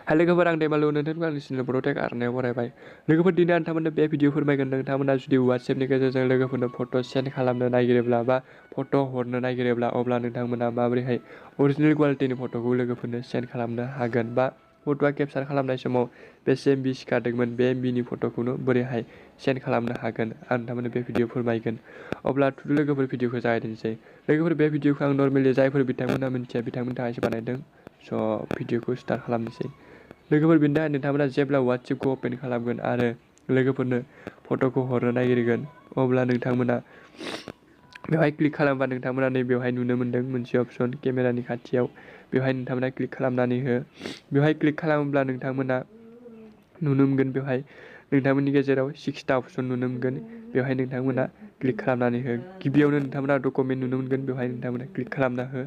हाय लोगोफोर आं दैमालु नोंथांखौ आंनि चेनेल बड'टेक आरनायाव बरायबाय। लोगोफोर दिनै आं नोंथांमोननो बे भिडिअ फोरमायगोन नोंथांमोना जुदि WhatsAppनि गेजेरजों लोगोफोरनो फट' सेन्ड खालामनो नागिरोब्ला बा फट' हरनो नागिरोब्ला अब्ला नोंथांमोना माबोरैहाय अरिजिनेल क्वालिटिनि फट'खौ लोगोफोरनो सेन्ड खालामनो हागोन बा फट'आ केपचार खालामनाय समाव बेसे MB सिखारदोंमोन बे MBनि फट'खौनो बोरैहाय सेन्ड खालामनो हागोन आं नोंथांमोननो बे भिडिअ फोरमायगोन। अब्ला लोगोफोर भिडिअखौ जागायनोसै। लोगोफोर बे भिडिअखौ आं नर्मेलि जायफोर बिथांमोना मिन्थिया बिथांमोननि थाखायसो बानायदों। स' भिडिअखौ स्टार्ट खालामनोसै। लोगोफोर बेनि थाखाय नोंथांमोना जेब्ला WhatsAppखौ अपेन खालामगोन आरो लोगोफोरनो फट'खौ हरनो नागिरगोन अब्ला नोंथांमोना बेवहाय क्लिक खालामबा नोंथांमोना नैबेवहाय नुनो मोन्दों मोनसे अपसन केमेरानि खाथियाव बेवहाय नोंथांमोना क्लिक खालामनानै हो। बेवहाय क्लिक खालामोब्ला नोंथांमोना नुनो मोनगोन बेवहाय नोंथांमोननि गेजेराव 6टा अपसन नुनो मोनगोन। बेवहाय नोंथांमोना क्लिक खालामनानै हो। गिबियावनो नोंथांमोना डकुमेन्ट नुनो मोनगोन बेवहाय नोंथांमोना क्लिक खालामना हो।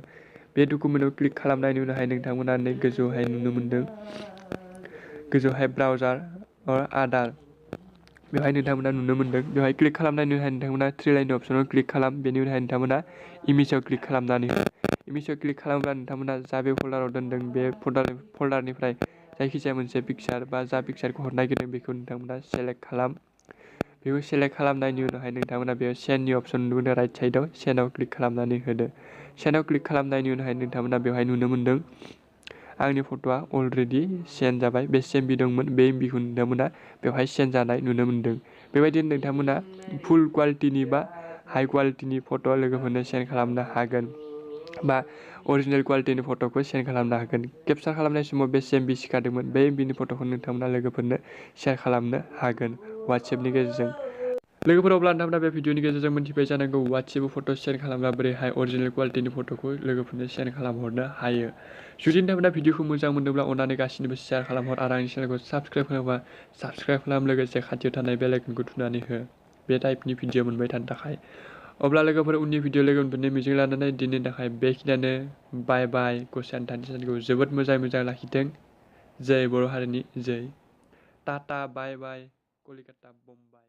बे डकुमेन्टआव क्लिक खालामनायनि उनावहाय नोंथांमोना नै गोजौहाय नुनो मोन्दों गोजौहाय ब्राउजार आदार बेवहाय नोंथांमोना नुनो मोन्दों। बेवहाय क्लिक खालामनायनि उनावहाय नोंथांमोना थ्रि लाइननि अपसनाव क्लिक खालाम। बेनि उनावहाय नोंथांमोना इमेजाव क्लिक खालामनानै हो। इमेजाव क्लिक खालामब्ला नोंथांमोना जा बे फल्डाराव दोनदों बे फल्डारनिफ्राय जायखिजाया मोनसे पिक्चार बा जा पिक्चारखौ हरनो नागिरदों बेखौ नोंथांमोना सेलेक्ट खालाम। बेखौ सेलेक्ट खालामनायनि उनावहाय नोंथांमोना बेयाव सेन्डनि अपसन नुनो मोनो राइट साइडआव सेन्डआव क्लिक खालामनानै होदो। सेन्डआव क्लिक खालामनायनि उनावहाय नोंथांमोना बेवहाय नुनो मोन्दों आंनि फट'आ अलरेडि सेन्ड जाबाय। बेसे MB दंमोन बे MBखौ नोंथांमोना बेवहाय सेन्ड जानाय नुनो मोन्दों। बेबायदिनो नोंथांमोना फुल क्वालिटिनि बा हाइ क्वालिटिनि फट' लोगोफोरनो सेन्ड खालामनो हागोन बा अरिजिनेल क्वालिटिनि फट'खौ सेन्ड खालामनो हागोन। केपचार खालामनाय समाव बेसे MB सिखारदोंमोन बे MBनि फट'खौ नोंथांमोना लोगोफोरनो सेयार खालामनो हागोन WhatsAppनि गेजेरजों। लोगोफोर अब्ला नोंथांमोना बे भिडिअनि गेजेरजों मिन्थिबाय जानांगौ WhatsApp फट' सेन्ड खालामब्ला बोरैहाय अरिजिनेल क्वालिटिनि फट'खौ लोगोफोरनो सेन्ड खालामहरनो हायो। जुदि नोंथांमोना भिडिअखौ मोजां मोनदोंब्ला अननानै गासिनोबो सेयार खालामहर आरो आंनि चेनेलखौ साबस्क्राइब खालामबा साबस्क्राइब खालाम लोगोसे खाथियाव थानाय बेल आइकनखौ थुनानै हो बे टाइपनि भिडिअ मोनबाय थानो थाखाय। अब्ला लोगोफोर उननि भिडिअ लोगो मोनफिननो मिजिं लानानै दिनैनि थाखाय बेखिनियानो बाय बाय। गसाइया नोंथांनि चेनेलखौ जोबोद मोजां लाखिथों। जै बर' हारिनि जै। टाटा बाय बाय कलिकाता बम्बाइ।